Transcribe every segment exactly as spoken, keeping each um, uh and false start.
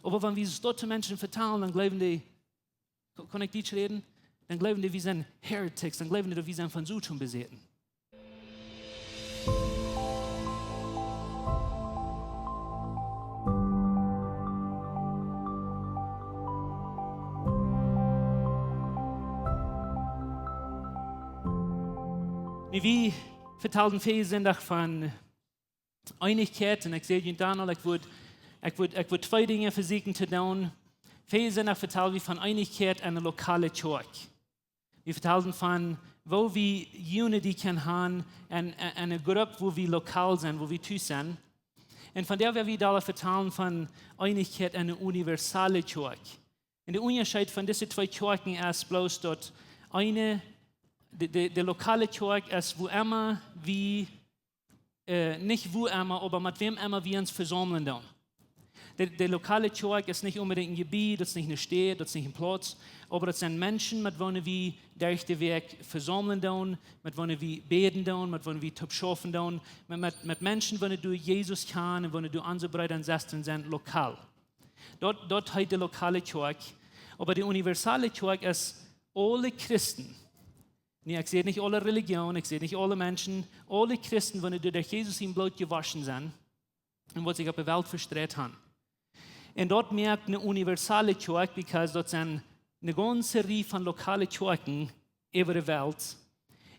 Oba wan wie daut to Menschen vetalen, dan jleewen dee, kaun ekj Dietsch räden? Dan jleewen dee, wie sent heretics, dan jleewen dee, daut wie sent von Soton besäten. Nu, wie vetalden väajen Sindach von Eenichkjeit, un ekj säd junt dan aul, ekj wudd, ekj wudd, ekj wudd twee Dinja vesieekjen to doonen. Väajen Sindach vetald wie von Eenichkjeit enne lokale Kjoakj. Wie vetalden von woo wie unity kjennen han en, en, en eene Grupp, wua wie lokal sent, wua wie tus sent. Un vondoag woa wie doa vetalen von Eenichkjeit enne universale Kjoakj. Un de Unjascheet von dise twee Kjoakjen es bloos daut eene, de, de, de lokale Kjoakj es wua emma wie, äh, nich wua emma, oba met wäm emma wie ons vesaumlen doonen. De, de lokale Kjoakj es nich onbedinjt een Jebied, daut es nich eene Städ, daut es nich een Plauz, oba daut sent Menschen, met woone wie derch de Wäakj vesaumlen doonen, met woone wie bäden doonen, met woone wie toop schaufen doonen, met, met, met Menschen, woone doa Jesus kjanen un woone doa onse Breeda un Sestren sent, lokal. Daut, daut heet de lokale Kjoakj. Oba de universale Kjoakj es aule Christen. Nu, ekj säd nich aule Relijoon, ekj säd nich aule Menschen, aule Christen, woone doa derch Jesus sien Bloot jewoschen sent un waut sikj opp de Welt vestreit han. Un daut moakt eene universale Kjoakj, because daut sent eene gaunze Rieej von lokale Kjoakjen äwa de Welt.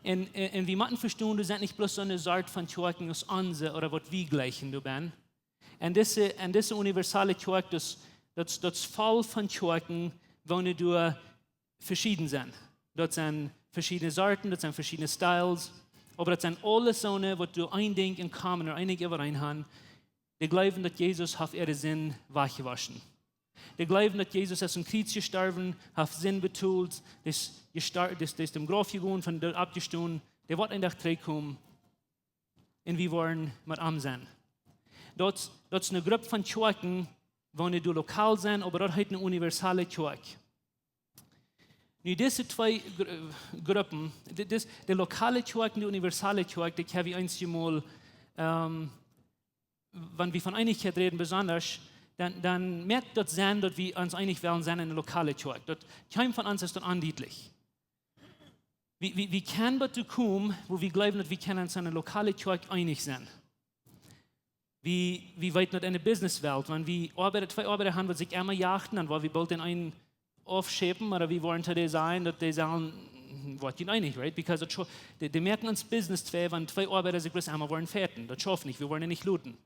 Un, un, un wie motten vestonen, doa sent nich bloos soone Sort von Kjoakjen aus onse ooda waut wie jlikjen doa bennen. Un dise, un dise universale Kjoakj, daut, daut, daut es voll von Kjoakjen, woone doa veschieden sent. Daut sent veschiedne Sorten, daut sent veschiedne Styles, oba daut sent aules soone, waut doa een Dinkj en common ooda een Dinkj äwareen han. Dee jleewen, daut Jesus haft äare Sind wajchjewoschen. Dee jleewen, daut Jesus es aum Kjriez jestorwen, haft Sind betolt, dee es jestor-, dee es, dee es ut däm Grauf jegonen, von doa oppjestonen, dee woat een Dach trigjkomen, un wie woaren met am sennen. Daut, daut es eene Grupp von Kjoakjen, woone doa lokal sent, oba daut heet eene universale Kjoakj. Nu, dise twee Gru-, Gruppen, de, dis-, de lokale Kjoakj un de universale Kjoakj, dee hab wie eenjemol, ähm, wan wie von Eenichkjeit räden, besonda, dan, dan moakt daut Senn, daut wie ons eenich wellen sennen enne lokale Kjoakj. Daut kjeem von ons aus daut ondietlich. Wie, wie, wie kjennen bat doa komen, wua wie jleewen, daut wie kjennen ons enne lokale Kjoakj eenich sennen? Wie, wie weeten daut enne Businesswelt, wan wie Oabeida, twee Oabeida han, waut sikj emma jachten, dan woa wie boolt dän eenen aufschäpen, oba wie woaren to dee sajen, daut dee sellen, woat junt eenich, right? Because daut scho-, dee, dee moaken ons Business twei, wan twee Oabeida sikj bloos emma woaren fighten. Daut schauft nich, wie woaren nich loten.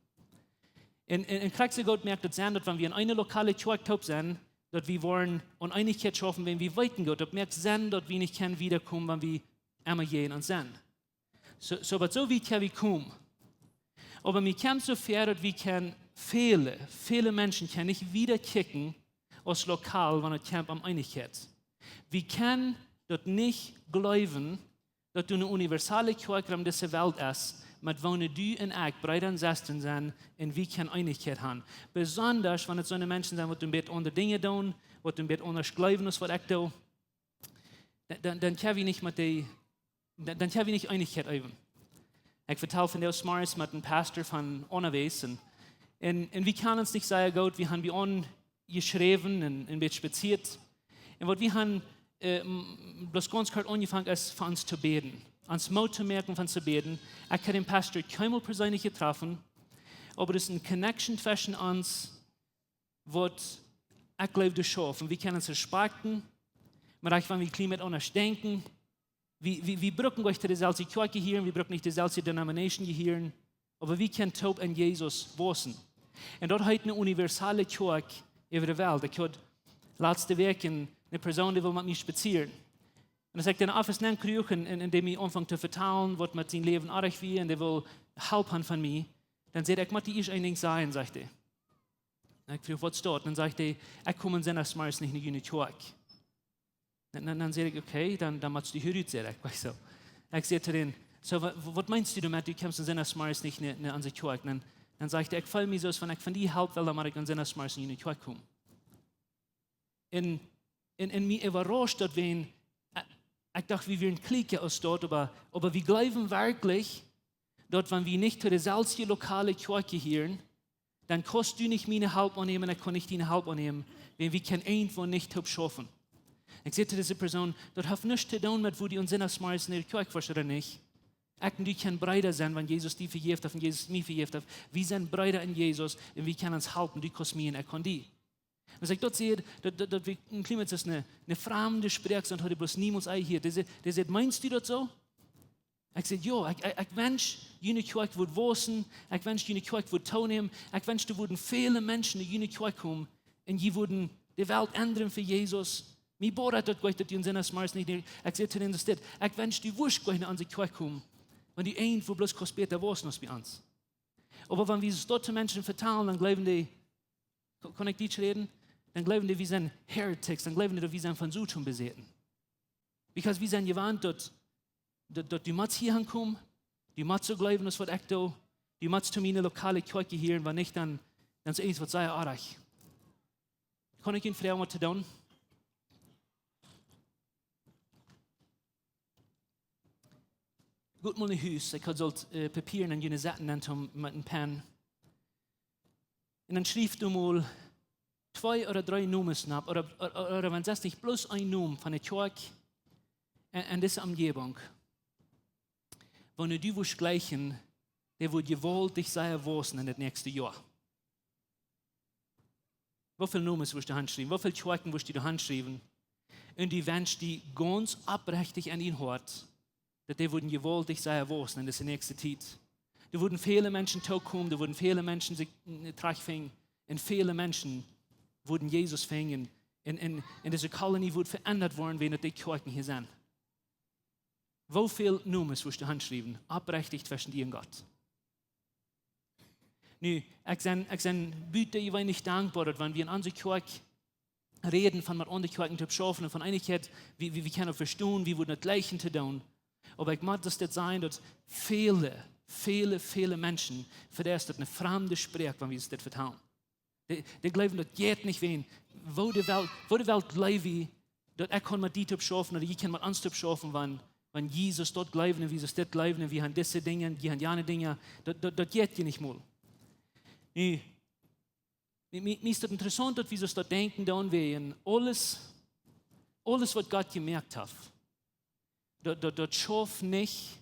Un, un, un krakjt soo goot moakt daut Senn, daut wan wie en eene lokale Kjoakj toop sent, daut wie woaren aun Eenichkjeit schaufen, wan wie weeten goot, daut moakt Senn, daut wie nich kjennen wieda komen, wan wie emma jäajen ons sent. Soo, soo, bat soo wiet kjenn wie komen. Oba mie kjemt soo väa, daut wie kjennen väle, väle Menschen kjennen nich wieda kjikjen aus lokal, wan et kjemt om Eenichkjeit. Wie kjennen daut nich jleewen, daut doa eene universale Kjoakj rom dise Welt es, met woone du un ekj Breeda un Sestren sent un wie kjennen Eenichkjeit han. Besonda wan et soone Menschen sent, waut een bät aundre Dinja doonen, waut een bät aundasch jleewen aus waut ekj doo, dan, dan, dan kjenn wie nich met dee, dan, dan kjenn wie nich Eenichkjeit äwen. Ekj vetal vondoag zemorjes met een Pastor von Onawes un, un, un wie kjanen ons nich sea goot, wie han bie ons jeschräwen un, un een bät spazieet. Un waut wie han, äh, m-, bloos gaunz kort aunjefongen es fa ons to bäden. Ons Moot to moaken von to bäden. Ekj hab dän Pastor kjeenmol perseenlich jetroffen, oba doa es eene Connection tweschen ons, waut ekj jleew to schaufen. Wie kjennen ons respakjten, mau wan wie kjlien bät aundasch denkjen, wie, wie, wie brucken nich to deeselwje Kjoakj jehieren, wie brucken nich deeselwje denomination jehieren, oba wie kjennen toop en Jesus wausen. Un daut heet eene universale Kjoakj äwa de Welt. Ekj haud latste Wäakj eene, eene Persoon, dee wull met mie spazieren. Un aus ekj dan opp es nenn kjrieech un, un, un dee mie aunfunk to vetalen, waut met sien Läwen oajch wia, un dee wull Help han von mie, dan säd ekj: "Ekj mott die ieescht een Dinkj sajen", sajcht hee. Un ekj fruach: "Waut es daut?" Dan sajcht hee: "Ekj kom aun Sindachsmorjes nich no june Kjoakj." Dan, dan, dan säd ekj: "Okay, dan, dan motst du hia rut", säd ekj, weetst du. Ekj säd to dän: "Soo, wa-, wa-, waut meenst du doamet, du kjemst aun Sindachsmorjes nich no, no onse Kjoakj?" Dan, dan sajcht hee: "Ekj feel mie soo aus wan ekj von die Help well, dan mott ekj aun Sindachsmorjes no june Kjoakj komen." Un, un, un mie äwarauscht daut, wan, äh, ekj docht, wie wieren kjlieekja aus daut, oba, oba wie jleewen werkjlich, daut wan wie nich to deeselwje lokale Kjoakj jehieren, dan kaust du nich miene Help aunnämen, ekj kaun nich diene Help aunnämen, wan wie kjennen irjentwoo nich toop schaufen. Ekj säd to dise Persoon, daut haft nuscht to doonen met woo du aun Sindach zemorjes enne Kjoakj woascht ooda nich. Ekj un du kjennen Breeda sennen, wan Jesus die vejäft haft un Jesus mie vejäft haft. Wie sent Breeda en Jesus un wie kjennen ons halpen, du kaust mie un ekj kaun die. Dan säd ekj, daut säd, daut, daut, daut wie een kjlien bät es eene, eene framde Sproak, soo haud ekj bloos niemols jehieet. Dee säd, dee säd, meenst du daut soo? Ekj säd, jo, ekj, ekj, ekj wensch, june Kjoakj wudd wausen, ekj wensch, june Kjoakj wudd toonämen, ekj wensch, doa wudden väle Menschen no june Kjoakj komen un jie wudden de Welt endren fa Jesus. Mie bodat daut goot, daut jie en Sindach zemorjes nich, ekj säd to dän, daut dit, ekj wensch, du wurscht goot no onse Kjoakj komen, wan du irjentwoo bloos kaust bäta wausen aus bie ons. Oba wan wie daut to Menschen vetalen, dan jleewen dee, kaun ekj Dietsch räden? Dan jleewen dee, wie sent heretics, dan jleewen dee, daut wie sent von Soton besäten. Because wie sent jewant, daut, daut, daut du motst hia aunkomen, du motst soo jleewen aus waut ekj doo, du motst to miene lokale Kjoakj jehieren, wan nich, dan, dan es irjentwaut sea oajch. Kaun ekj junt froagen, waut to doonen? Got mol no Hus, ekj haud sult, äh, Papieren aun june Seiten nenn toom met een Penn. Un dan schrieft du mol twee ooda dree Nomes nopp, ooda, ooda, ooda wan daut nich bloos een Nom von de Kjoakj en, en dise Omjäwunk, wua nu du wurscht jleichen, dee wudd jewaultich sea wausen en daut näakjste Joa. Woo väl Nomes wurscht du hanschriewen? Woo väl Kjoakjen wurscht du hanschriewen? Un du wenschst die gaunz oprechtich en dien Hoat, daut dee wudden jewaultich sea wausen en dise näakjste Tiet. Doa wudden väle Menschen toopkomen, doa wudden väle Menschen sikj, mm, trajchtfinjen, un väle Menschen wudden Jesus finjen. Un, un, un dise Kolonie wudd veendat woaren, wan daut de Kjoakjen hia sent. Woo väl Nomes wurscht du hanschriewen, oprechtich tweschen die un Gott? Nu, ekj sie, ekj sie butajeweenlich dankboa, daut wan wie en onse Kjoakj räden von met aundre Kjoakjen toop schaufen un von Eenichkjeit, wie, wie, wie kjennen vestonen, wie wudden daut jleichen to doonen. Oba ekj mott daut sajen, daut väle, väle, väle Menschen, fa dee es daut eene framde Sproak, wan wie ons dit vetalen. Dee, dee jleewen, daut jeit nich, wan, woo de Welt, woo de Welt jleewen, daut ekj kaun met die toop schaufen, ooda jie kjennen met ons toop schaufen, wan, wan Jesus daut jleewen, un wie sent dit jleewen, un wie haben dise Dinja, jie haben jane Dinja, daut, daut, daut jeit je nich mol. Nu, mie, mie, mie es daut interessaunt, daut wie soo daut denkjen doonen, wan aules, aules waut Gott jemoakt haft, daut, daut, daut schauft nich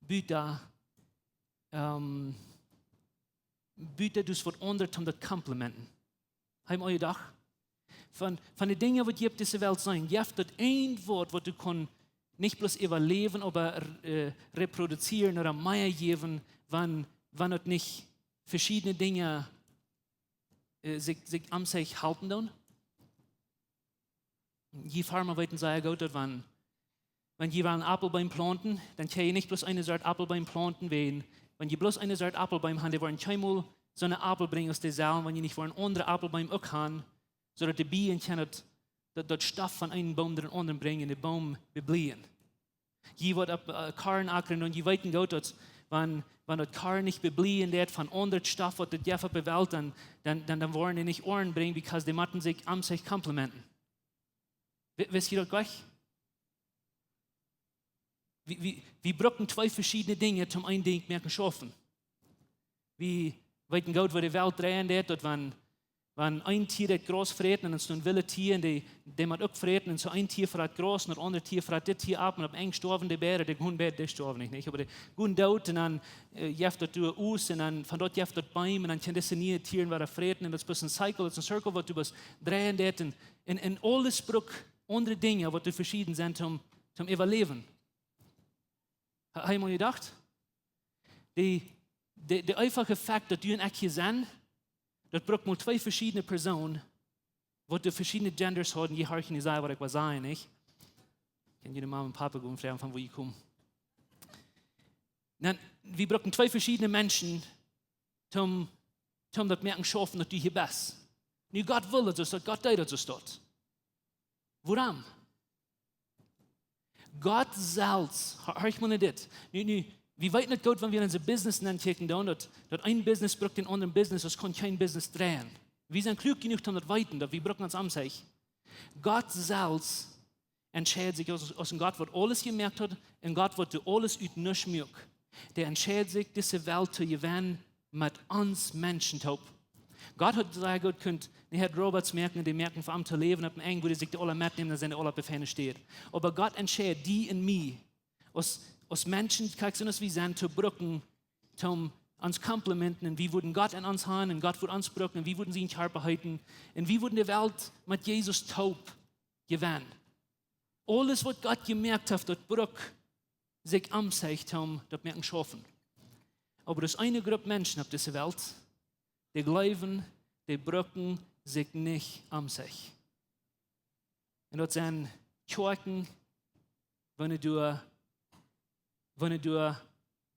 buta, ähm, buta daut waut aundre toom daut complementen. Hab jie mol jedocht? Von, von de Dinja waut jie opp dise Welt seenen, jeft daut een Wuat, waut du kaust nich bloos äwaläwen, oba, äh, reproduzieren ooda mea jäwen, wan, wan daut nich veschiedne Dinja, äh, sikj, sikj aum sikj halpen doonen? Jie Farma weeten sea goot, daut wan, wan jie wellen Aupelbeem plaunten, dan kjenn jie nich bloos eene Sort Aupelbeem plaunten, wan, wan jie bloos eene Sort Aupelbeem haben, dee woaren kjeenmol soone Aupel brinjen aus dee sellen, wan jie nich woaren aundre Aupelbeem uk haben, soo daut de Biejen kjennen daut, daut, daut Stoff von eenen Boom no dän aundren brinjen un de Boom beblieejen. Jie waut opp, äh, Korn akren un jie weeten goot, daut wan, wan daut Korn nich beblieejen deit von aundret Stoff waut et jeft opp de Welt, dan, dan, dan, dan woaren dee nich Oaren brinjen, because dee motten sikj aum sikj complementen. Wi-, wisst jie daut goot? Wie, wie, wie brucken twee veschiedne Dinja toom een Dinkj moaken schaufen. Wie weeten goot, woo de Welt dreien deit, daut wan, wan een Tia daut Graus fräten un dan es doa een willet Tia un dee, dee mott uk fräten, un soo een Tia frat Graus un daut aundre Tia frat dit Tia opp un opp eent stoawen dee beid, dee gonen beid, dee stoawen nich, nich, oba dee gonen doot un dan, äh, jeft daut doa Oos un dan von doa jeft daut Beem un dan kjennen dise niee Tieren wada fräten un daut es bloos een Cycle, daut es een Circle waut doa bloos dreien deit un, un, un aules brukt aundre Dinja waut doa veschieden sent toom, toom äwaläwen. Ha-, hab jie mol jedocht? De, de, de eefache Fakt, daut du un ekj hia sent, daut brukt mau twee veschiedne Persoonen, waut doa veschiedne genders hauden, jie horchen, jie seenen waut ekj well sajen, nich? Kjenn jie de Mama un Papa gonen froagen von wua jie komen. Dan, wie brucken twee veschiedne Menschen, toom, toom daut moaken schaufen, daut du hia best. Nu, Gott well daut soo, daut Gott deed daut soo. Wuarom? Gott selfst, hor-, horch mol no dit. Nu, nu, wie weeten daut goot, wan wie en onse Business nenkjikjen doonen, daut, daut een Business brukt dän aundren Business, daut kaun kjeen Business dreien. Wie sent kluak jenuach, om daut weeten, daut wie brucken ons aum sikj. Gott selfst entscheid sikj aus, aus een Gott, waut aules jemoakt haft, een Gott, waut doa aules ut nuscht muak. Dee entscheid sikj, dise Welt to jewennen met ons Menschen toop. Gott haud sea goot kunt, hee haud Robots moaken un dee moaken fa am to läwen, opp een Enj wudd hee sikj dee aula metnämen, dan sent dee aula opp eene feine Städ. Oba Gott entscheid die un mie, aus, aus Menschen, krakjt soo aus wie sent, to brucken, toom ons complementen, un wie wudden Gott en ons han un Gott wudd ons brucken un wie wudden sien Kjarpa heeten un wie wudden de Welt met Jesus toop jewennen. Aules waut Gott jemoakt haft, daut brukt sikj om sikj toom daut moaken schaufen. Oba doa es eene Grupp Menschen opp dise Welt, dee jleewen, dee brucken sikj nich om sikj. Un daut sent Kjoakjen, wan du, wan du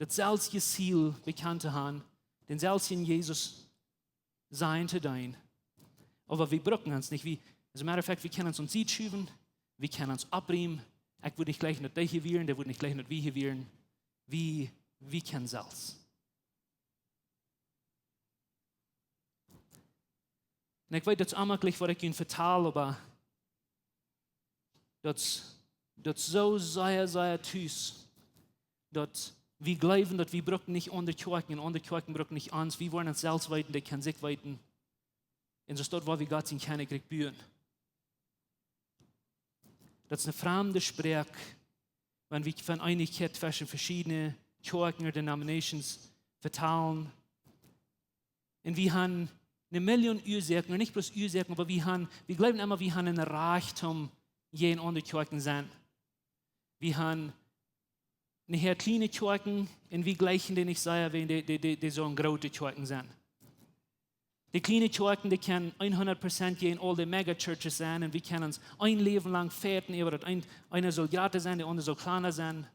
daut selwje Ziel bekjant to han, dän selwjen Jesus sennen to deenen. Oba wie brucken ons nich. Wie, as a matter of fact, wie kjennen ons aun Sied schuwen, wie kjennen ons oppriemen. Ekj wudd nich jleichen daut dee hia wieren, dee wudd nich jleichen daut wie hia wieren. Wie, wie kjennen selfst. Un ekj weet, daut es aulemol jlikj waut ekj junt vetal, oba daut, daut es soo sea, sea tus, daut wie jleewen, daut wie brucken nich aundre Kjoakjen un aundre Kjoakjen brucken nich ons. Wie woaren ons selfst weeten, dee kjennen sikj weeten. Un soo es daut, woo wie Gott sien Kjennichrikj buen. Daut es eene framde Sproak, wan wie von Eenichkjeit tweschen veschiedne Kjoakjen ooda denominations vetalen. Un wie han eene Million Uasoaken, nich bloos Uasoaken, oba wie han, wie jleewen emma, wie han een Rajcht om jäajen aundre Kjoakjen sennen. Wie han een Häa kjliene Kjoakjen un wie jleichen dee nich sea, wan dee, dee, dee, dee soo groote Kjoakjen sent. Dee kjliene Kjoakjen, dee kjennen hundat Prozent jäajen aul dee Megachurches sennen un wie kjennen ons een Läwen lang fajchten äwa daut een, eena saul jrata sennen, dee aundre saul kjlanda sennen.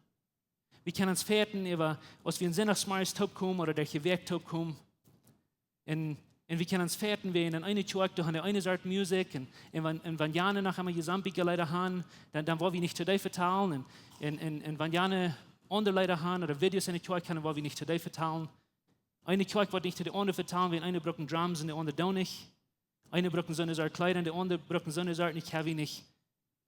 Wie kjennen ons fajchten äwa, aus wie en Sindachsmorjes toopkomen ooda daut wie toopkomen. Un, un wie kjennen ons fajchten, wan en eene Kjoakj, doa han dee eene Sort Musikj un, un wan, un wan jane noch emma jesampikje Leeda han, dan, dan woa wie nich to dee vetalen. Un, un, un, un wan jane aundre Leeda han ooda Videos en de Kjoakj han, dan woa wie nich to dee vetalen. Eene Kjoakj woat nich to de aundre vetalen, wan eene brukt Drums un de aundre deit nich. Eene brukt soone Sort Kjleeda un de aundre brukt soone Sort, un ekj hab wie nich.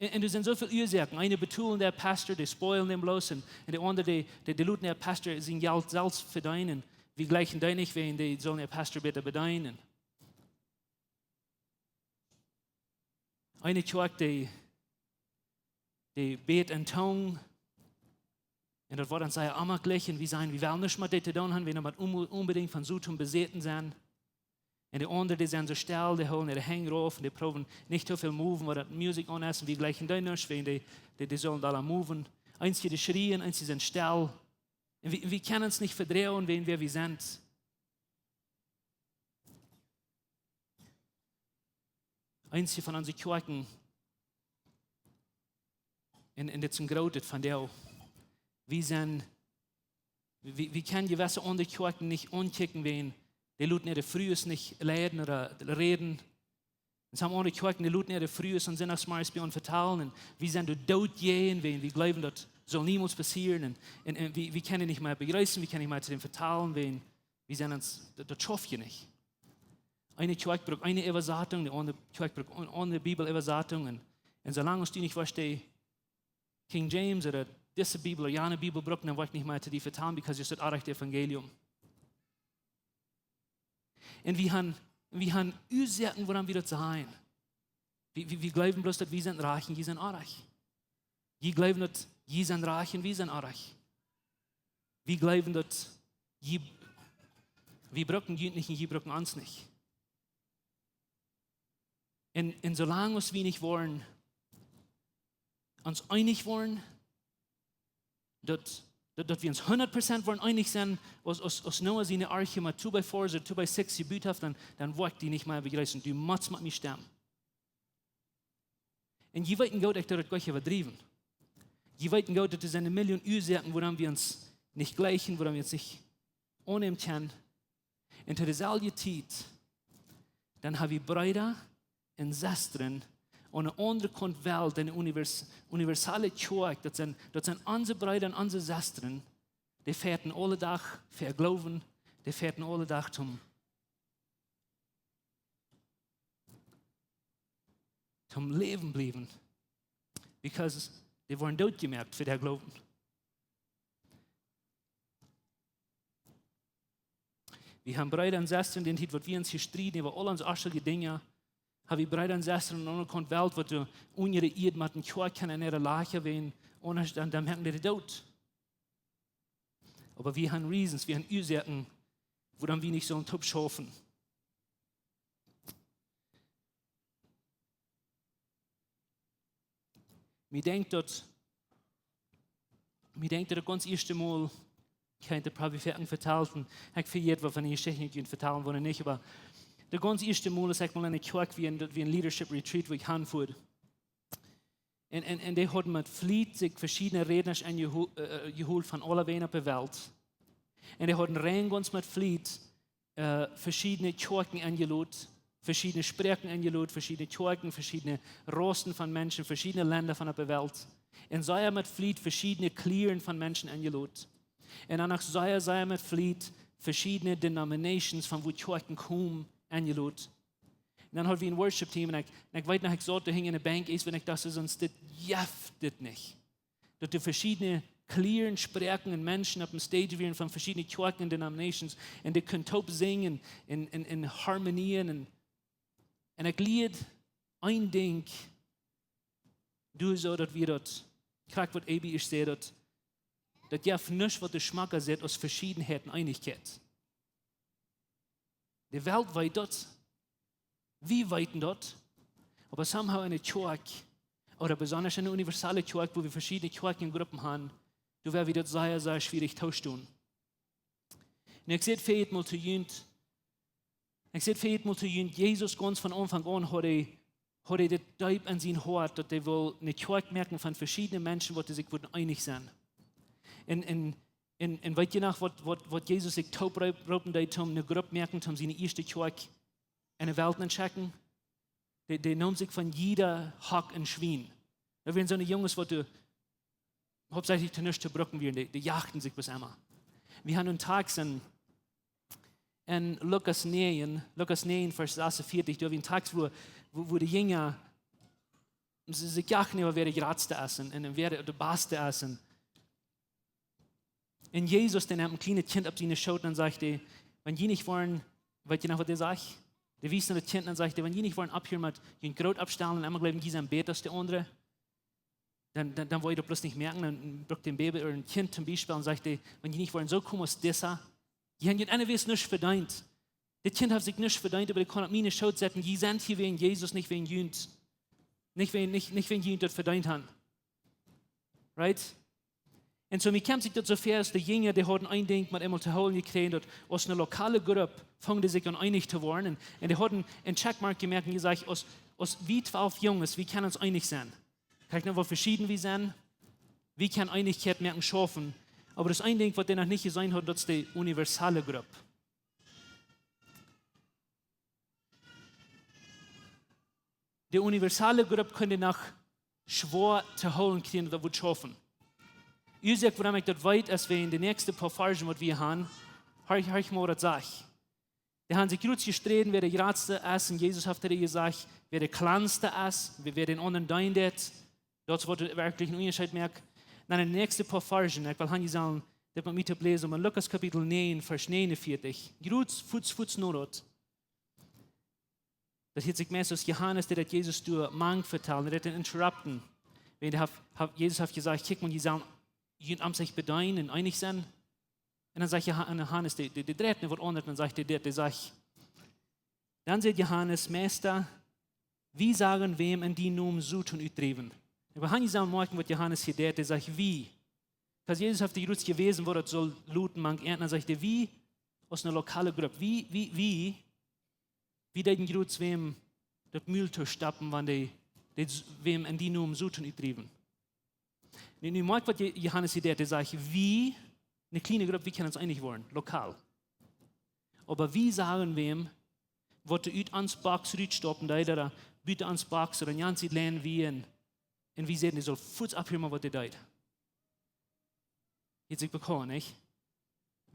Un, un doa sent soo väl Uasoaken. Eene betolen dän Pastor, dee spoilen dän bloos. Un, un de aundre, dee, dee, dee loten dän Pastor sien Jelt selfst vedeenen. Wie jleichen dee nich, wan dee sullen dän Pastor bäta bedeenen. Eene Kjoakj, dee, dee bät en Tungen. Un daut woat dan sea aulemol jlikj un wie sajen, wie wellen nuscht met dee to doonen han, wie wellen nich onbedinjt von Soton besäten sennen. Un de aundre, dee sent soo stell, dee hoolen äare Henj rauf un dee proowen nich too väl moven, waut daut Musikj aun es, un wie jleichen dee nuscht, wan dee, dee, dee sullen aula moven. Eenje, dee schrieen, eenje sent stell. Un wie, wie kjennen ons nich vedroagen, wäajen wäa wie sent. Eenje von onse Kjoakjen, un, un dit es een grootet von dee, wie sent, wie, wie kjennen jewesse aundre Kjoakjen nich aunkjikjen, wäajen dee loten äare Frues nich leiden ooda räden. Un soone aundre Kjoakjen, dee loten äare Frues aun Sindachsmorjes bie ons vetalen. Un wie sent doa doot jäajen, wäajen wie jleewen, daut saul niemols passieren. Un, un, un wie, wie kjennen nich mea bejreessen, wie kjennen nich mea to dän vetalen, wäajen wie sent ons, daut, daut schauft je nich. Eene Kjoakj brukt eene Äwasatunk, de aundre Kjoakj brukt eene aundre Bibeläwasatunk. Un, un soo lang aus du nich woascht dee King James ooda dise Bibel ooda jane Bibel brucken, dan woa ekj nich mea to die vetalen, because daut es daut oaje Evangelium. Un wie han, wie han Uasoaken, wuarom wie daut sajen. Wie, wie, wie jleewen bloos, daut wie sent rikj un jie sent oaj. Jie jleewen, daut jie sent rikj un wie sent oaj. Wie jleewen, daut jie, wie brucken junt nich un jie brucken ons nich. Un, un soo lang aus wie nich woaren, ons eenich woaren, daut, daut, daut wie ons hundat Prozent woaren eenich sennen, aus, aus, aus Noah siene Arche met two by fours ooda two by six jebut haft, dan, dan woa ekj die nich mea bejreessen. Du motst met mie stemmen. Un jie weeten goot, ekj doo daut goanich äwadriewen. Jie weeten goot, daut doa sent eene Million Uasoaken, wuarom wie ons nich jleichen, wuarom wie ons nich aunnämen kjennen. Un to deeselwje Tiet, dan ha wie Breeda un Sestren aun de aundre Kaunt Welt, en de univers-, universale Kjoakj, daut sent, daut sent onse Breeda un onse Sestren, dee fajchten aule Dach fa Gloowen, dee fajchten aule Dach toom, toom läwen bliewen, because dee woaren dootjemoakt fa dän Gloowen. Wie haben Breeda un Sestren, dän Tiet, waut wie ons hia strieden äwa aul onse oschelje Dinja, haben wie Breeda un Sestren aun de aundre Kaunt Welt, waut doa unja de Ieed motten Kjoakjen en äare Lage wäajen, aundasch dan, dan moaken dee doot. Oba wie haben reasons, wie haben Uasoaken, wuarom wie nich sellen toop schaufen. Mie denkjt daut, mie denkjt daut gaunz ieeschte Mol, ekj hab daut probably foaken vetalt, un ekj vejät waut von de Jeschicht, ekj junt vetalen woa nich, oba daut gaunz ieeschte Mol es ekj mol enne Kjoakj wia, daut wia een Leadership Retreat, wua ekj han fua. Un, un, un dee hauden met Fleet sikj veschiedne Rädnasch enjeho-, äh, jehoolt von aulewäajen opp de Welt. Un dee hauden rein gaunz met Fleet, äh, veschiedne Kjoakjen enjelot, veschiedne Sproaken enjelot, veschiedne Kjoakjen, veschiedne Raussen von Menschen, veschiedne Lenda von opp de Welt. Un sea met Fleet veschiedne Klieren von Menschen enjelot. Un dan noch sea, sea met Fleet veschiedne denominations von wua Kjoakjen komen enjelot. Un dan haud wie een Worship Team un ekj, un ekj weet noch, ekj saut doa hinjen enne Bankj, es wan ekj docht, soo, sest dit jeft dit nich. Daut doa veschiedne Klieren, Sproaken un Menschen opp een stage wieren von veschiedne Kjoakjen un denominations un dee kunnen toop sinjen un, un, un harmonieren un, un ekj lieed een Dinkj, doa soo daut wie daut, krakjt waut Abby ieescht säd, daut, daut jeft nuscht waut doa schmocka es aus Veschiedenheit un Eenichkjeit. De Welt weet daut. Wie weeten daut. Oba somehow enne Kjoakj, ooda besonda enne universale Kjoakj, wua wie veschiedne Kjoakjengruppen han, doa woat wie daut sea, sea schwierich toostonen. Un ekj säd daut mol to junt, ekj säd daut mol to junt, Jesus gaunz von Aunfank aun haud hee, haud hee dit deep en sien Hoat, daut hee wull eene Kjoakj moaken von veschiedne Menschen, waut sikj wudden eenich sennen. Un, un, un, un weet jie noch, waut, waut, waut Jesus sikj toop roop-, roopen deed, om eene Grupp moaken, om siene ieeschte Kjoakj enne Welt to schekjen? Dee, dee neem sikj von jieda Hock un Schwien. Daut wieren soone Junges, waut doa hauptsächlich to nuscht to brucken wieren, dee, dee jachten sikj bloos emma. Wie han een Takjst en, en Lukas näajen, Lukas näajen, Varsch sasunvieetich, doa wie een Takjst, wua, wua, wua de Jinja, see, see jachten äwa wäa de jratste es un, un wäa de, de baste es. Un, un Jesus, dee nemt een kjlienet Kjint opp siene Schoot un sajcht hee, wan jie nich woaren, weet jie noch, waut hee sajcht? Dee wiest no daut Kjint un sajcht hee, wan jie nich woaren opphieren met junt groot oppstalen un emma jleewen, jie sent bäta aus de aundre, dan, dan, dan woa jie daut bloos nich moaken. Dan brukt hee een Bäbe ooda een Kjint toom Biespel un sajcht hee, wan jie nich woaren soo komen aus disa, jie han junt anyways nuscht vedeent. Dit Kjint haft sikj nuscht vedeent, oba dee kaun opp mienen Schoot setten. Jie sent hia wäajen Jesus, nich wäajen junt. Nich wäajen, nich, nich wäajen junt daut vedeent han. Right? Un soo, mie kjemt sikj daut soo väa, aus de Jinja, dee hauden een Dinkj met eemol to hoolen jekjräajen, daut aus eene lokale Grupp fungen dee sikj aun eenich to woaren. Un, un dee hauden een Checkmark jemoakt un jesajcht, aus, aus wie twalf Junges, wie kjennen ons eenich sennen. Kjikj no, woo veschieden wie sent, wie kjennen Eenichkjeit moaken schaufen. Oba daut es een Dinkj, waut dee noch nich jeseenen hauden, daut es de universale Grupp. De universale Grupp kunn dee noch schwoa to hoolen kjrieen, daut wudd schaufen. Uasoak, wuarom ekj daut weet, es wäajen de näakjste poa Varschen, waut wie han, horch, horch mol, waut daut sajcht. Dee han sikj jrods jesträden, wäa de jratste es, un Jesus haft doa jesajcht, wäa de kjlanste es, wäa, wäa dän aundren deenen deit, daut es waut werkjlich een Unjascheet moakt. Dan de näakjste poa Varschen, ekj well han jie sellen dit met mie toop läsen, oba en Lukas Kapitel näajen, Varsch näajenunvieetich, jrods, fuats, fuats no daut. Daut hieet sikj meist aus Johanes, dee daut Jesus doa mank vetalen, dee daut interrupten. Wan dee haft, haft, Jesus haft jesajcht, kjikj mol, jie sellen junt aum sikj bedeenen un eenich sennen. Un dan sajcht Joha-, un Johanes, dee, dee, dee dreit no waut aundret, dan sajcht dee dit, dee sajcht, dan säd Johanes, Meista, wie sagen, wäm en dienen Nomen Soton utdriewen? Un wie han hia sellen moakjen, waut Johanes hia deit, dee sajcht, wie. Wiels Jesus haft dee jrods jewäsen, woo daut saul loten mank an, dan sajcht hee, wie, aus eene lokale Grupp, wie, wie, wie, wie deeden jrods wäm daut Mul toostoppen, wan dee, dee s-, wäm en dienen Nomen Soton utdriewen. Nu, nu moakj waut Je-, Johanes hia deit, dee sajcht, wie, eene kjliene Grupp, wie kjennen ons eenich woaren, lokal. Oba wie sagen wäm, waut doa ut ons Box rutstoppen deed, ooda buten ons Box, ooda een gaunzet Länd wia, un, un wie säden, dee saul fuats opphieren met waut dee deed. Hieet sikj bekaunt, nich?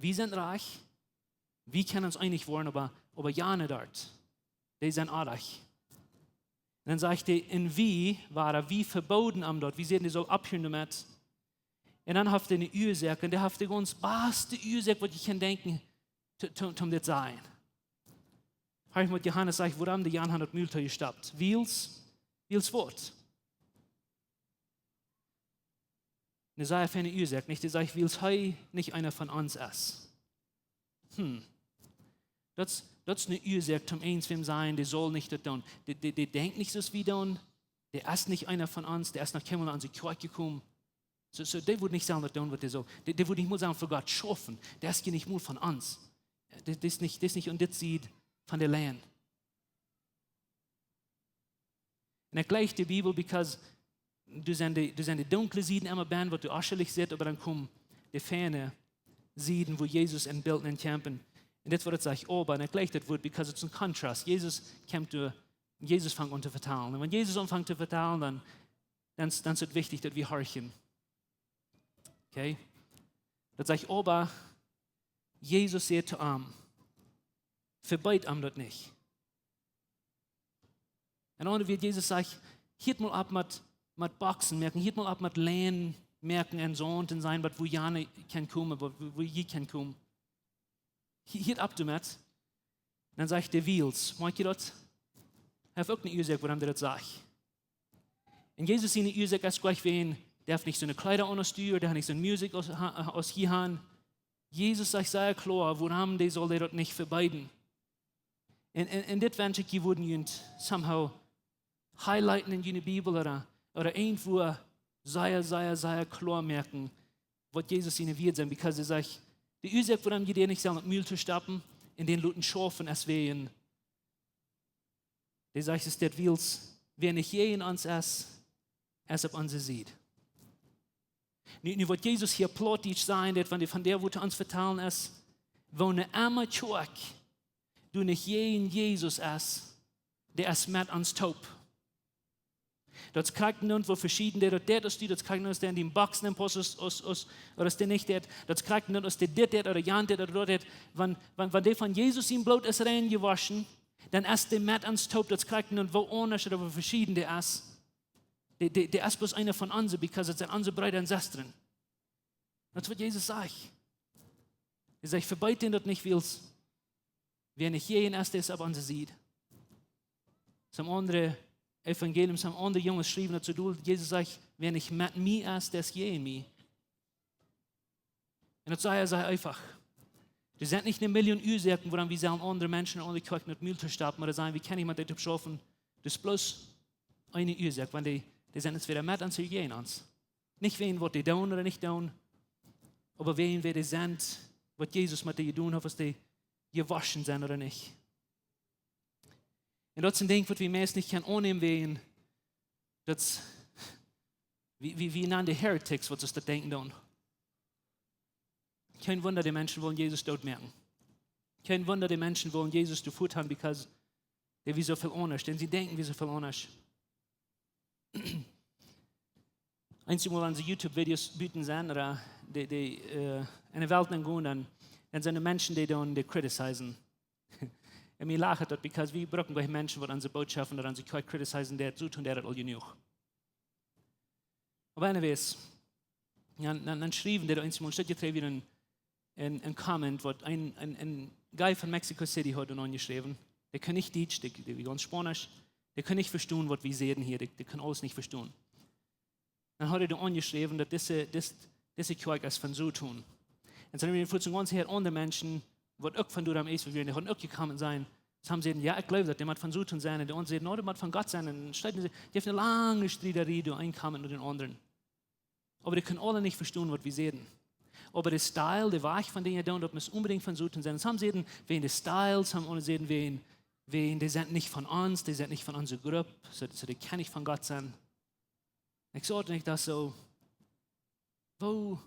Wie sent rajcht, wie kjennen ons eenich woaren, oba, oba jane doa, dee sent oajch. Un dan sajcht hee, un wie, wia, wie vebooden am daut, wie säden, dee saul opphieren doamet. Un dan haft hee eene Uasoak, un dee haft de gaunz baste Uasoak, waut jie kjennen denkjen, to, to, to dit sajen. Hab ekj met Johanes jesajcht, wuarom dee Jan haft daut Mul toojestoppt. Wiels, wiels waut? Daut es eene Uasoak, nich? Dee sajcht, wiels hee nich eena von ons es. Hm. Daut es, daut es eene Uasoak, toom eent wäm sajen, dee saul nich daut doonen. Dee, dee, dee denkjt nich soo aus wie doonen. Dee es nich eena von ons, dee es noch kjeenmol no onse Kjoakj jekomen. Soo, soo, dee wudd nich sellen daut doonen, waut dee saul. Dee, dee wudd nich mol sellen fa Gott schaufen. Dee es je nich mol von ons. Dee, dee es nich, dee es nich aun dit Sied von de Lien. Un ekj jleich de Bibel, because doa sent de, doa sent de dunkle Sieden emma benn, waut doa aschlich sitt, oba dan komen de feine Sieden, wua Jesus en Bilt nenn kjemt. Un dit woat sikj oba, un ekj jleich daut Wuat, because it's a contrast. Jesus kjemt doa, Jesus fangt aun to vetalen. Un wan Jesus aunfangt to vetalen, dan, dan, dan es et wichtich, daut wie horchen. Okay? Daut sajcht, oba Jesus säd to am: "Vebiet am daut nich." En aundre Wieed, Jesus sajcht: "Hieet mol opp met, met Boksen moaken, hieet mol opp met Lien moaken un Saunt un sajen, waut, wua jie kjennen komen, waut, wua, wua jie kjennen komen. Hie-, hieet opp doamet." Dan sajcht hee: "Wiels." Moakj jie daut? Hee haft uk eene Uasoak, wuarom hee daut sajcht. Un Jesus siene Uasoak es nich wäajen, dee haft nich soone Kjleeda aun aus du, dee haft nich soone Musikj aus, ha-, aus jie han. Jesus sajcht sea kloa, wuarom dee saul dee daut nich vebieden. Un, un, un dit wensch ekj, jie wudden junt somehow highlighten en june Bibel ooda, ooda irjentwua sea, sea, sea kloa moaken, waut Jesus siene Wieed sent, because hee sajcht, de Uasoak, wuarom jie dee nich sellen opp Mul to stoppen un dän loten schaufen, es wäajen, dee sajcht, es dit: "Wiels wäa nich jäajen ons es, es opp onse Sied." Nu, nu waut Jesus hia Plautdietsch sajen deit, wan hee von däa, waut hee ons vetalen es, woo ne emma Kjoakj, dee nich jäajen Jesus es, dee es met ons toop. Daut es krakjt nu, woo veschieden dee daut deit aus du, daut es krakjt nu, aus dee en dän Boksen nenn paust aus, aus, aus, ooda aus dee nich deit, daut es krakjt nu, aus dee dit deit ooda jant deit ooda daut deit. Wan, wan, wan dee von Jesus sien Bloot es rein jewoschen, dan es dee met ons toop, daut es krakjt nu, woo aundasch ooda woo veschieden dee es. Dee, dee, dee es bloos eena von onse, because et sent onse Breeda un Sestren. Daut es waut Jesus sajcht. Hee sajcht: "Vebiet dän daut nich, wiels wäa nich jäajen es, dee es opp onse Sied." Soone aundre Evangelium, soone aundre Junges schriewen daut soo dol, Jesus sajcht: "Wäa nich met mie es, dee es jäajen mie." Un daut es sea, sea eefach. Doa sent nich ne Million Uasoaken, wuarom wie sellen aundre Menschen un aundre Kjoakjen opp Mul to stoppen, oba doa sent, wie kjennen nich met dit opp schaufen. Daut es bloos eene Uasoak, wan dee, dee sent entwäda met ons ooda jäajen ons. Nich wäajen waut dee doonen ooda nich doonen, oba wäajen wäa dee sent, waut Jesus met dee jedonen haft, aus dee jewoschen sent ooda nich. Un daut es een Dinkj, waut wie meist nich kjennen aunnämen, wäajen daut es, wie, wie, wie nanen dee heretics, waut see daut denkjen doonen. Kjeen Wunda, dee Menschen wellen Jesus doot moaken. Kjeen Wunda, dee Menschen wellen Jesus doot han, because dee wia soo väl aundasch, dän see denkjen wia soo väl aundasch. Eenjemol aun dee YouTube-Videos buten sennen, ooda dee, dee, äh, en de Welt nenn gonen, dan, dan sent doa Menschen, dee dan, dee criticizen. Un mie lajcht daut, because wie brucken goanich Menschen, waut onse Bootschoften ooda onse Kjoakj criticizen, dee soo doonen, dee daut aul jenuach. Oba anyways, jo, dan, dan schriewen dee eenjemol, steit je trigj wada een, een, een comment, waut een, een, een guy von Mexico City haud aunjeschräwen. Dee kunn nich Dietsch, dee, dee kunn gaunz Spaunisch, dee kunn nich vestonen, waut wie säden hia, dee, dee kunn aules nich vestonen. Dan haud hee doa aunjeschräwen, daut dise, dis-, dise Kjoakj es von Soton. Un dan wieren doa fuaz een gaunz Häad aundre Menschen, waut uk von doa es, wieren, dee hauden uk jekjemt sennen. See säden: "Jo, ekj jleew daut, dee mott von Soton sennen." Un de aundre säden: "Nä, dee mott von Gott sennen." Un dan steit, dee hauden eene lange Striederie doa, een comment no dän aundren. Oba dee kunnen aule nich vestonen, waut wie säden. Oba de Style, de Wajch von Dinja doonen, daut mott onbedinjt von Soton sennen. Some säden wäajen de Style, some aundre säden wäajen, wäajen dee sent nich von ons, dee sent nich von onse Grupp, soo, soo dee kjennen nich von Gott sennen. Ekj saj nich daut soo, woo,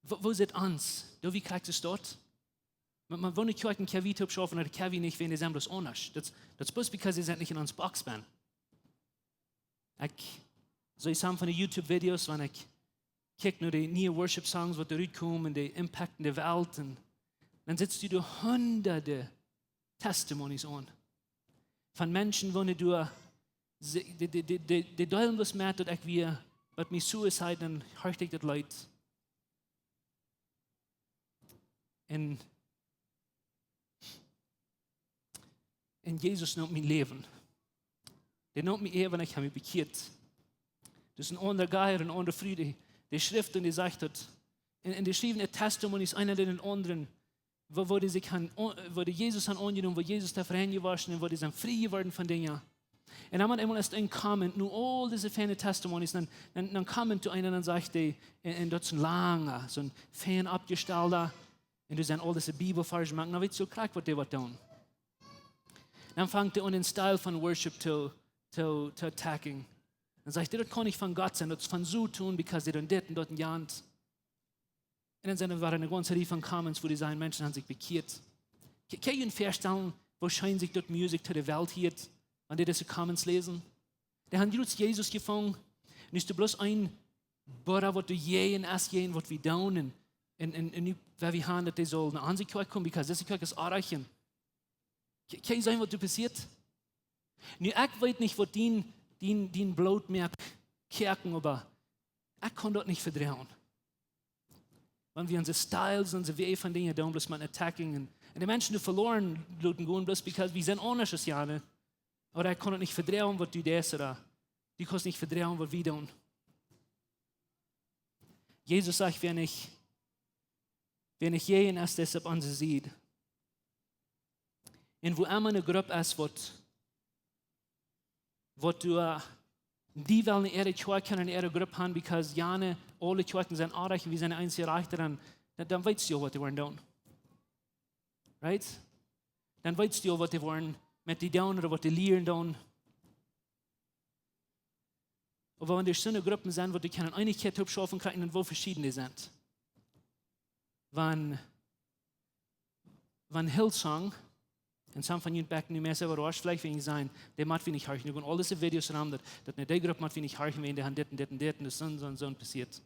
woo, woo sitt ons? Doo wie krakjt soo daut? Mau, mau, woo ne Kjoakj kjenn wie toop schaufen, daut kjenn wie nich, wäajen dee sent bloos aundasch. Daut, daut es bloos because dee sent nich en onse Box benn. Ekj see some von de YouTube-Videos, wan ekj kjikj no de niee Worship-Songs, waut doa rutkomen, dee impacten de Welt, un dan sitst du doa hunderte Testimonies aun. Von Menschen, waut doa, see, dee, dee, dee, dee, dee deelen daut met, daut ekj wia, waut mie suicide, un horch ekj daut Leet. Un Un Jesus nemt mien Läwen. Dee nemt mie äwa un ekj hab mie bekjieet. Daut es een aundra Gott, eene aundre Fru, dee, dee schrift un dee sajcht daut. Un, un dee schriewen äa testimonies, eena dän aundren, woo, woo dee sikj han, woo dee Jesus han aunjenomen, woo Jesus haft reinjewoschen un woo dee sent frie jeworden von Dinja. Un dan mott eemol es een comment, nu aul dise feine testimonies, dan, dan, dan comment doa eena un dan sajcht dee, un, un daut es een langa, soon fein oppjestalda, un doa sent aul dise Bibelvarsch mank, dan weetst du krakjt waut dee woat doonen. Dan fangt dee aun een style von worship to, to, to attacking. Dan sajcht dee, daut kaun nich von Gott sennen, daut es von Soton, because dee doonen dit un daut un jant. Un dan sent doa wada eene gaunze Rieej von comments, wua dee sajen, Menschen han sikj bekjieet. Kje-, kjenn jie junt väastalen, woo scheen sikj daut Musik to de Welt hieet, wan dee dise comments läsen? Dee han jrods Jesus jefungen. Nu es doa bloos een Buddha, waut doa jäajen es, jäajen waut wie doonen. Un, un, un, un nu, wua wie han, daut dee saul no onse Kjoakj komen, because dise Kjoakj es oajch. Kje-, kjenn jie seenen, waut doa passieet? Nu, ekj weet nich, waut dien, dien, dien Bloot moakt kjäakjen, oba ekj kaun daut nich vedroagen. Wan wie onse styles, onse Wäaj von Dinja doonen, bloos mau attacking un, un de Menschen doa veloaren loten gonen, bloos because wie sent aundasch aus jane. Ooda ekj kaun daut nich vedroagen, waut du deist, ooda du kaust nich vedroagen, waut wie doonen. Jesus sajcht, wäa nich, wäa nich jäajen es, dee es opp onse Sied. Un wua emma eene Grupp es, waut, waut du, äh, dee wellen äare Kjoakj un äare Grupp han, because jane, aule Kjoakjen sent oajch un wie sent de eensje rajchte, dan, dan, dan weetst du, waut dee woaren doonen. Right? Dan weetst du, waut dee woaren met die doonen ooda waut dee lieren doonen. Oba wan doa soone Gruppen sent, waut dee kjennen Eenichkjeit oppschaufen kjrieen, dan woo veschieden dee sent. Wan, wan Hillsong, un some von junt bekjen nu mea äwa Rosch, veleicht wan jie sajen, dee mott wie nich horchen. Doa gonen aul dise Videos rom, daut, daut, nä, dee Grupp mott wie nich horchen, wan dee han dit un dit un dit, un daut es soon, soon, soon passieet.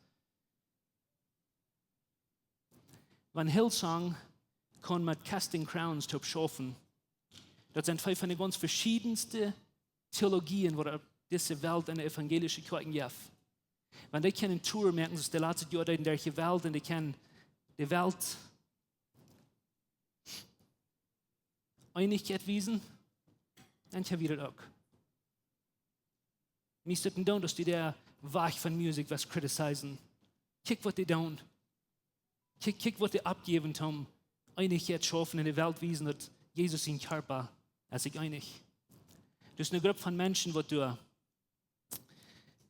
Wan Hillsong kaun met Casting Crowns toop schaufen, daut sent twee von de gaunz veschiedenste Theologien, waut opp dise Welt enne evangelische Kjoakjen jeft. Wan dee kjennen Tour moaken, soo aus de latste Joa deeden derch de Welt, un dee kjennen de Welt Eenichkjeit wiesen, dan kjenn wie daut uk. Mie es daut nich doonen, daut du dee Wajch von Musik west criticizen. Kjikj, waut dee doonen. Kjikj, kjikj, waut dee oppjäwen, om Eenichkjeit schaufen, enne Welt wiesen, daut Jesus sien Kjarpa es sikj eenich. Daut es eene Grupp von Menschen, waut doa,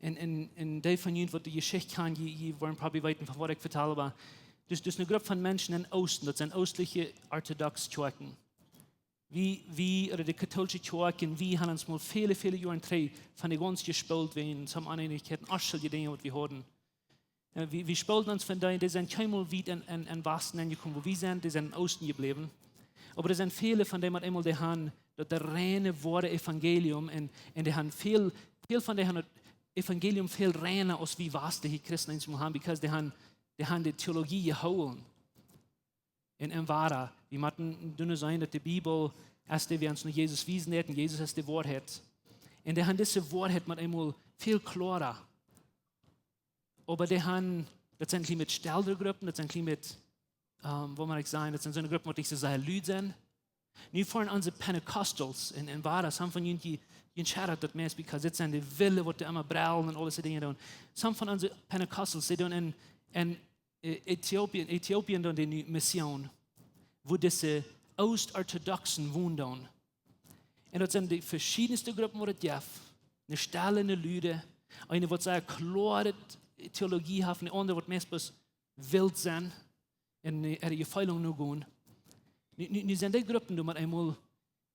un, un, un dee von junt, waut de Jeschicht kjanen, jie, jie woaren probably weeten, von waut ekj vetal, oba daut, daut es eene Grupp von Menschen em Oosten, daut sent oostliche orthodoxe Kjoakjen. Wie, wie, ooda de katoolische Kjoakj, un wie han ons mol väle, väle Joaren trigj von dee gaunz jespolt wäajen some Oneenichkjeit un aulsoo dee Dinja, waut wie hauden. Äh, wie, wie spolden ons von dee, dee sent kjeenmol wiet en, en, en Wasten aunjekomen, wua wie sent, dee sent em Oosten jebläwen. Oba doa sent väle von dee, met eemol, dee han daut reine, woare Evangelium, un, un dee han väl, väl von dee han daut Evangelium väl reina aus wie wastliche Christen eensmol han, because dee han, dee han de Theologie jehoolen. Un, un woa, wie motten doonen seenen, daut de Bibel es dee, waut ons no Jesus wiesen deit, un Jesus es de Woarheit. Un dee han dise Woarheit met eemol väl kloara. Oba dee han, daut sent kjlien bät stellere Gruppen, daut sent kjlien bät, ähm, woo mott ekj sajen, daut sent soone Gruppen, waut nich soo sea lud sent. Nu foaren onse Pentecostals, un, un woa, some von junt, jie, jie schaddat daut meist, because dit sent de Wille, waut dee emma brellen un aul dise Dinja doonen. Some von onse Pentecostals, dee doonen en, en äh, Äthiopien, Äthiopien doonen dee nu Mission, wua dise Oostorthodoxen wonen doonen. Un daut sent de veschiedenste Gruppen, waut et jeft. Eene stelle, eene lude, eene, waut sea kloare Theologie haft, eene aundre, waut meist bloos wilt sennen un, äh, äare Jefeelen nogonen. Nu, nu, nu sent dee Gruppen doa met eemol,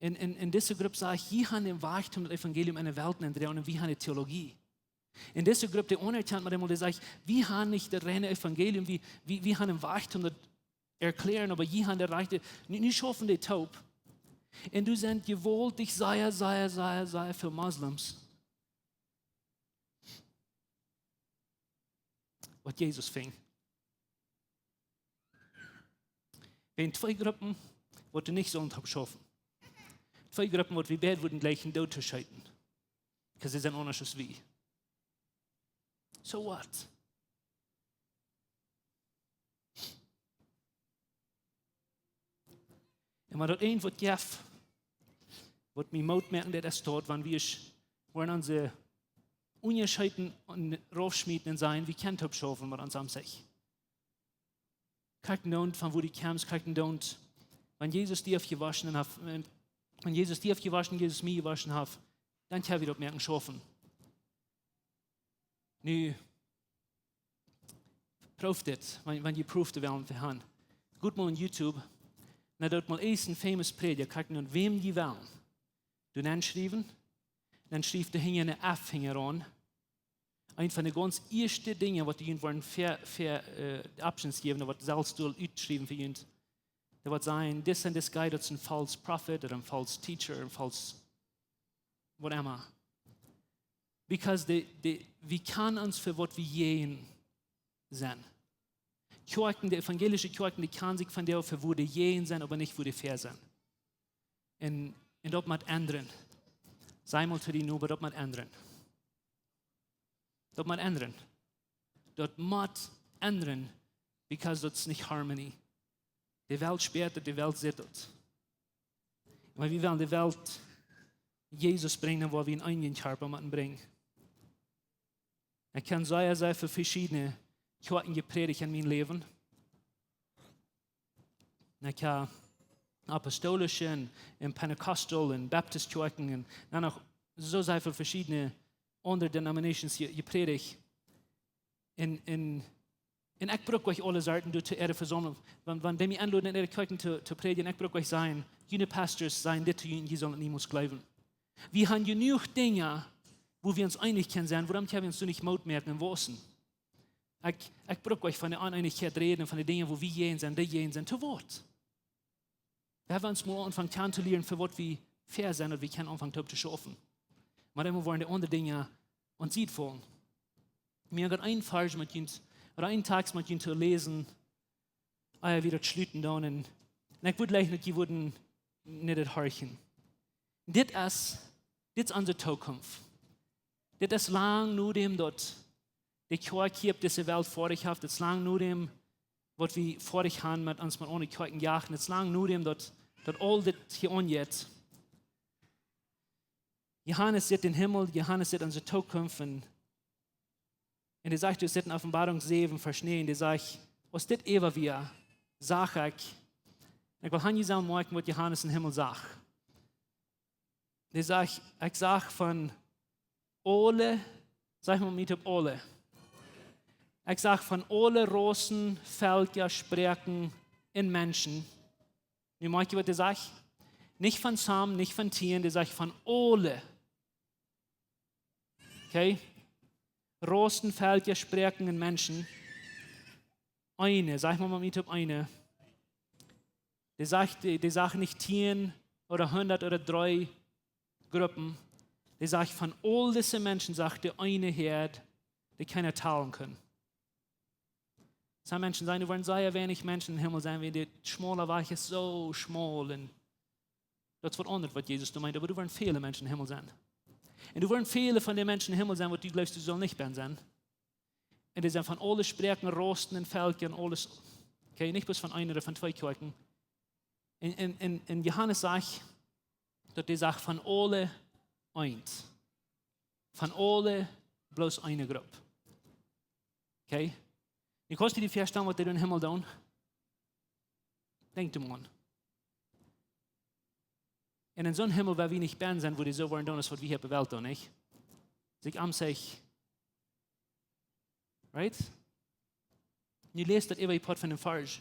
un, un, un dise Grupp sajcht, jie han dän Wajch, om daut Evangelium enne Welt nenn to droagen, un wie han de Theologie. Un dise Grupp, dee aunerkjant met eemol, dee sajcht, wie han nich daut reine Evangelium, wie, wie, wie han een Wajch, om daut erkjläaren, oba jie han daut rajchte, nu, nu schaufen dee toop. Un doa sent jewaultich sea, sea, sea, sea väl Moslems, waut Jesus finjen. Wäajen twee Gruppen, waut doa nich sullen toop schaufen. Twee Gruppen, waut wie beid wudden jleichen doot to scheeten. Because see sent aundasch aus wie. So what? Un wan daut eent waut jeft, Waut mie Moot moaken deit, es daut, wan wie woaren onse Unjascheeden raufschmieten un sajen, wie kjennen toop schaufen met ons aun sikj. Kjikj no, von wua du kjemst, kjikj no. Wan Jesus die haft jewoschen un haft, wan Jesus die haft jewoschen, Jesus mie jewoschen haft, dan kjenn wie daut moaken schaufen. Nu, proow dit, wan, wan jie proowen wellen to haben. Goot mol opp YouTube, no daut mol eent een famous Prädja, kjikj no, wäm jie wellen. Du nenschriewen, dan schrieft doa hinja een F hinjaraun. Eent von de gaunz ieeschte Dinja, waut dee junt woaren fa, fa, äh, Options jäwen, waut selfst doa utschriewen fa junt. Daut woat sajen, this and this guy, daut es een false prophet, ooda een false teacher, een false whatever. Because de, de, wie kjennen ons fa waut wie jäajen sent. Kjoakjen, de evangelische Kjoakjen, dee kjennen sikj von dee fa wua dee jäajen sent, oba nich wua dee fa sent. Un, un daut mott endren. Saj mol to dien Noba, daut mott endren. Daut mott endren. Daut mott endren, because daut es nich harmony. De Welt spieet daut, de Welt sitt daut. Oba wie wellen de Welt Jesus brinjen, wua wie eenen eenen Kjarpa motten brinjen. Ekj kjenn sea, sea väl veschiedne Kjoakjen jeprädicht en mien Läwen. Ekj hab apostolische un, un Pentecostal un Baptist Kjoakjen un dan noch soo sea väl veschiedne aundre denominations je-, jeprädicht. Un, un, un ekj bruck uk aule Sorten doa to äare Vesaumlunk. Wan, wan dee mie enloden en äare Kjoakjen to, to prädjen, ekj bruck uk sajen, june Pastors sajen dit to junt, jie sellen niemols jleewen. Wie haben jenuach Dinja, wua wie ons eenich kjennen sennen, wuarom kjenn wie ons doa nich Moot moaken un wausen? Ekj, ekj bruck uk von de Oneenichkjeit räden, von de Dinja, wua wie jäajen sent, dee jäajen sent, to waut? Wie haben ons mol aunjefongen kjanen to lieren, fa waut wie fa sent, daut wie kjennen aunfangen toop to schaufen. Oba dan woaren de aundre Dinja aun Sied faulen. Ekj well een Varsch met junt, ooda een Tekst met junt to läsen, ea wie daut schluten doonen. Un, un ekj wudd jleichen, daut jie wudden no dit horchen. Dit es, dit es onse Zukunft. Dit es lang nodäm daut de Kjoakj hia opp dise Welt foadich haft. Dit es lang nodäm, waut wie foadich haben met ons met aundre Kjoakjen jagen. Dit es lang nodäm daut, daut aul dit hia aunjeit. Johanes sitt dän Himmel, Johanes sitt onse Zukunft. Un, un dee sajcht, daut sitt en Openboarunk säwen, Varsch näajen, dee sajcht, aus dit äwa wia, sach ekj. Un ekj well han jie sellen moakjen, waut Johanes em Himmel sach. Dee sajcht, ekj sach von aule, saj mol met mie toop, aule. Ekj sach von aule Raussen, Velkja, Sproaken un Menschen. Nu moakj jie, waut dee sajcht? Nich von some, nich von tieen, dee sajcht von aule. Okay? Raussen, Velkja, Sproaken un Menschen. Eene, saj mol met mie toop, eene. Dee sajcht, dee, dee sajcht nich tieen ooda hundat ooda dree Gruppen. Dee sajcht, von aul dise Menschen sajcht dee eene Häad, dee kjeena talen kunn. Sommje Menschen sajen, doa woaren sea weinich Menschen em Himmel sennen, wiels de schmale Wajch es soo schmal. Un daut es waut aundret, waut Jesus doa meent, oba doa woaren väle Menschen em Himmel sennen. Un doa woaren väle von de Menschen em Himmel sennen, waut du jleefst, du sust nich bie sennen. Un dee sent von aule Sproaken, Raussen un Velkja un aules. Okay, nich bloos von eene ooda von twee Kjoakjen. Un, un, un, un Johanes sajcht, daut dee sajcht von aule eent. Von aule bloos eene Grupp. Okay? Nu kaust du die väastalen, waut dee em Himmel doonen? Denkj doaraun. Un en soon Himmel, wua wie nich bie sennen, wua dee soo woaren doonen, aus waut wie hia opp de Welt doonen, nich? Sikj aun sikj. Right? Nu läs daut äwa een Poat von dän Varsch.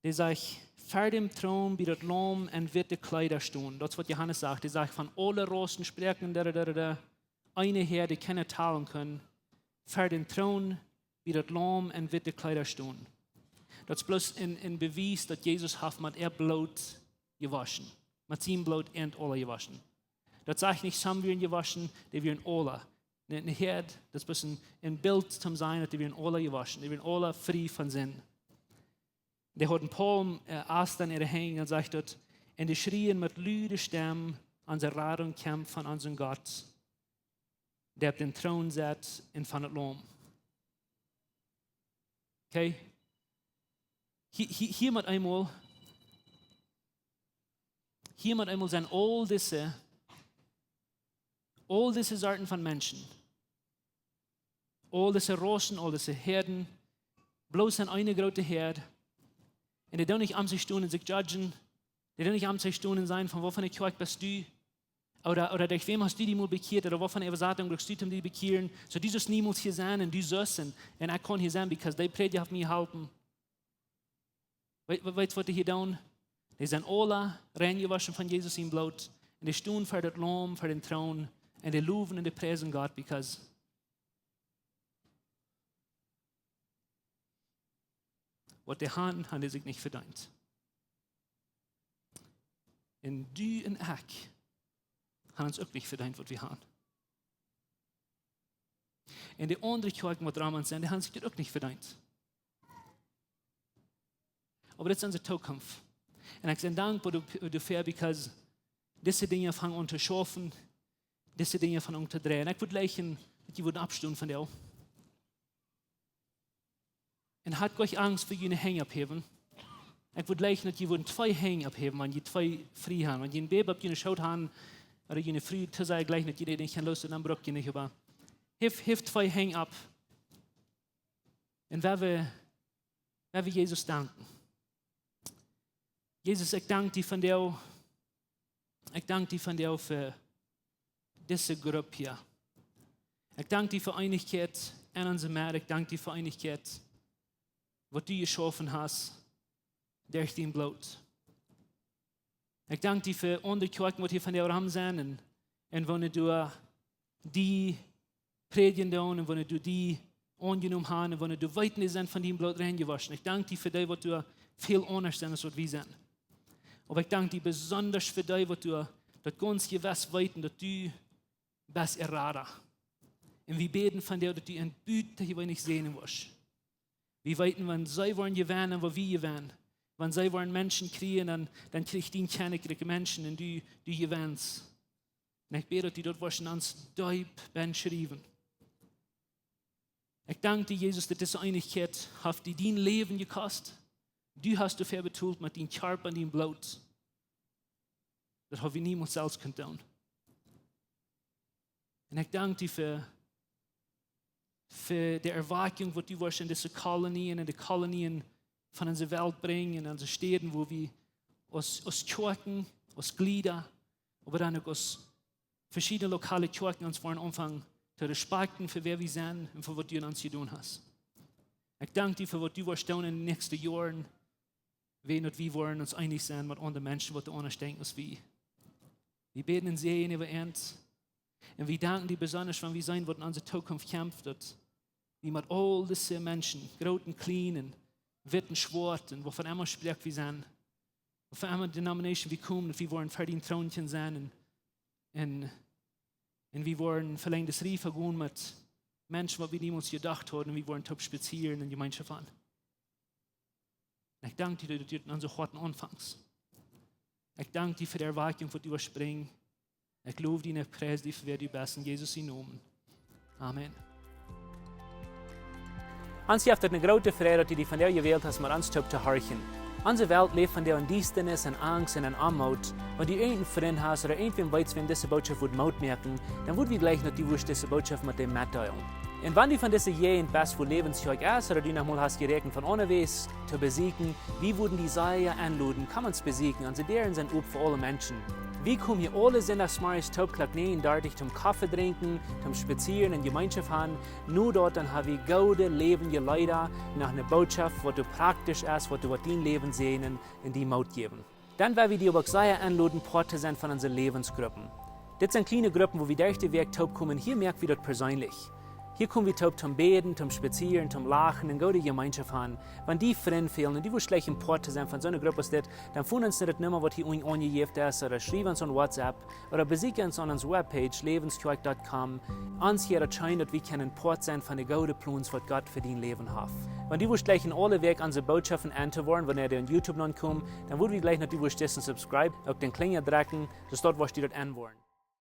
Dee sajcht, ver däm Troon bie daut Laum en witte Kjleeda stonen. Daut es, waut Johanes sajcht. Dee sajcht, von aule Raussen, Sproaken, da, da, da, da, da. Eene Häad, dee kjeena talen kunn. Ver däm Troon bie daut Laum en witte Kjleeda stonen. Daut es bloos een, een Bewies, daut Jesus haft met äa Bloot jewoschen. Met sien Bloot ent aule jewoschen. Daut sajcht nich, some wieren jewoschen, dee wieren aule. Nä, nä, hia, daut es een, een Bilt toom sajen, daut dee wieren aule jewoschen, dee wieren aule frie von Sind. Dee hauden Palm, äh, Ast en äare Henj un sajcht daut, un dee schrieen met lude Stemm: Onse Radunk kjemt von onsen Gott, dee opp dän Troon sett, un von daut Laum. Okay? Hia, hia, hia met eemol, Hia mott eemol sennen aul dise, aul dise Sorten von Menschen, aul dise Raussen, aul dise Häaden, bloos enn eene groote Häad. Un dee doonen nich om sikj stonen un sikj judgen. Dee doonen nich om sikj stonen un sajen: "Von waut von eene Kjoakj best du?" Ooda, ooda: "Derch wäm hast du die mol bekjieet?" Ooda: "Waut von eene Äwasatunk bruckst du, om die to bekjieren?" Soo, du sust niemols hia sennen un du sust un, un ekj kaun hia sennen, because dee Prädja haft mie jeholpen. Weet, weet, weetst waut dee hia doonen? Dee sent aule reinjewoschen von Jesus sien Bloot. Un dee stonen ver daut Laum, ver dän Troon. Un dee lowen un dee priesen Gott, because waut dee haben, haben dee sikj nich vedeent. Un du un ekj haben ons uk nich vedeent, waut wie haben. Un dee aundre Kjoakjen, waut rom ons sent, dee haben sikj daut uk nich vedeent. Oba dit es onse Zukunft. Un ekj sie dankboa doa-, doafäa, because dise Dinja fangen aun to schaufen, dise Dinja fangen aun to dreien. Ekj wudd jleichen, daut jie wudden oppstonen vondoag. Un haft kjeen Angst fa june Henj opphäwen. Ekj wudd jleichen, daut jie wudden twee Henj opphäwen, wan jie twee frie haben. Wan jie een Bäbe opp june Schoot haben, ooda june Fru, to sajen jlikj, daut jie dee nich kjennen loosloten, dan bruck jie nich, oba heft, heft twee Henj opp. Un wie wellen, wie wellen Jesus danken. Jesus, ekj dank die vondoag. Ekj dank die vondoag fa dise Grupp hia. Ekj dank die fa Eenichkjeit enn onse Medd. Ekj dank die fa Eenichkjeit, waut du jeschaufen hast derch dien Bloot. Ekj dank die fa aundre Kjoakjen, waut hia vondoag rom sent un, un woone doa die prädjen doonen un woone doa die aunjenomen haben un woone doa weeten, dee sent von dien Bloot reinjewoschen. Ekj dank die fa dee, waut doa väl aundasch sent aus waut wie sent. Oba ekj dank die besonda fa dee, waut doa daut gaunz jewess weeten, daut du best äa Rada. Un wie bäden vondoag, daut du an butajeweenlich säajnen woascht. Wie weeten, wan see woaren jewennen, woa wie jewennen. Wan see woaren Menschen kjrieen, dan, dan kjricht dien Kjennichrikj Menschen un du, du jewennst. Un ekj bäd, daut du daut woascht enn ons deep enschriewen. Ekj dank die, Jesus, daut dise Eenichkjeit haft die dien Läwen jekost. Du hast doafäa betolt met dien Kjarpa un dien Bloot. Daut hab wie niemols selfst kunt doonen. Un ekj dank die fa, fa de Erwakjunk, waut du woascht enn dise Kolonien un enn de Kolonien von onse Welt brinjen, enn onse Städen, wua wie aus, aus Kjoakjen, aus Jlieda, oba dan uk aus veschiedne lokale Kjoakjen ons woaren aunfangen to respakjten fa wäa wie sent un fa waut du enn ons jedonen hast. Ekj dank die fa waut du woascht doonen enn de näakjste Joaren, wan daut wie woaren ons eenich sennen met aundre Menschen, waut doa aundasch denkjen aus wie. Wie bäden een Säajen äwa ons. Un wie danken die besonda, wan wie seenen, waut enn onse Zukunft kjemt, daut wie met aul dise Menschen, groot un kjlien un witt un schwoat un waut emma Sproak wie sent, waut emma Denomination wie komen, daut wie woaren ver dien Troon sennen un, un, un wie woaren velenjd de Riefa gonen met Menschen, waut wie niemols jedocht hauden, un wie woaren toop spazieren un Jemeenschoft haben. Un ekj dank die, daut du enn onse Hoaten aunfangst. Ekj dank die fa de Erwakjunk, waut du woascht brinjen. Ekj low die un ekj pries die fa wäa du best, enn Jesus sien Nomen. Amen. Ons jeft et eene groote Freid, daut du die vondoag jewält hast, met ons toop to horchen. Onse Welt läft vondoag enn Diestanis, enn Angst un enn Oamoot. Wan du irjent een Frint hast ooda irjentwäm weetst, wäm dise Norecht wudd Moot moaken, dan wudd wie jleichen, daut du wurscht dise Norecht met däm metdeelen. Un wan du von dise Jäajent best, wua Läwens Kjoakj es, ooda du noch mol hast jeräakjent von onjefäa to besieekjen, wie wudden die sea enloden, komm ons besieekjen. Onse Däaren sent op fa aule Menschen. Wie komen hia aule Sindachsmorjes toop Klock näajen dartich toom Koffe drinkjen, toom spazieren un Jemeenschoft haben. No daut dan hab wie goode läwendje Leeda, noch eene Norecht, waut doa praktisch es, waut doa woat dien Läwen säajnen un die Moot jäwen. Dan well wie die uk sea enloden, Poat to sennen von onse Läwensgruppen. Dit sent kjliene Gruppen, wua wie derch de Wäakj toop komen. Hia moak wie daut perseenlich. Hia kom wie toop toom bäden, toom spazieren, toom lachen un goode Jemeenschoft haben. Wan die Frind fälen un du wurscht jleichen Poat to sennen von soone Grupp aus dit, dan foon ons no de Numma, waut hia unjen aunjejäft es, ooda schriew ons aun WhatsApp, ooda besieekj ons aun onse Webpage, läwenskjoakj dot com. Ons wudd daut scheenen, daut wie kjennen Poat sennen von de goode Plons, waut Gott fa dien Läwen haft. Wan du wurscht jleichen aule Wäakj onse Norechten enn to woaren, wan dee aun YouTube nopp komen, dan wudd wie jleichen, daut du wurscht disen subscribe, uk dän Klinja drekjen, soo daut wurscht du daut enn woaren.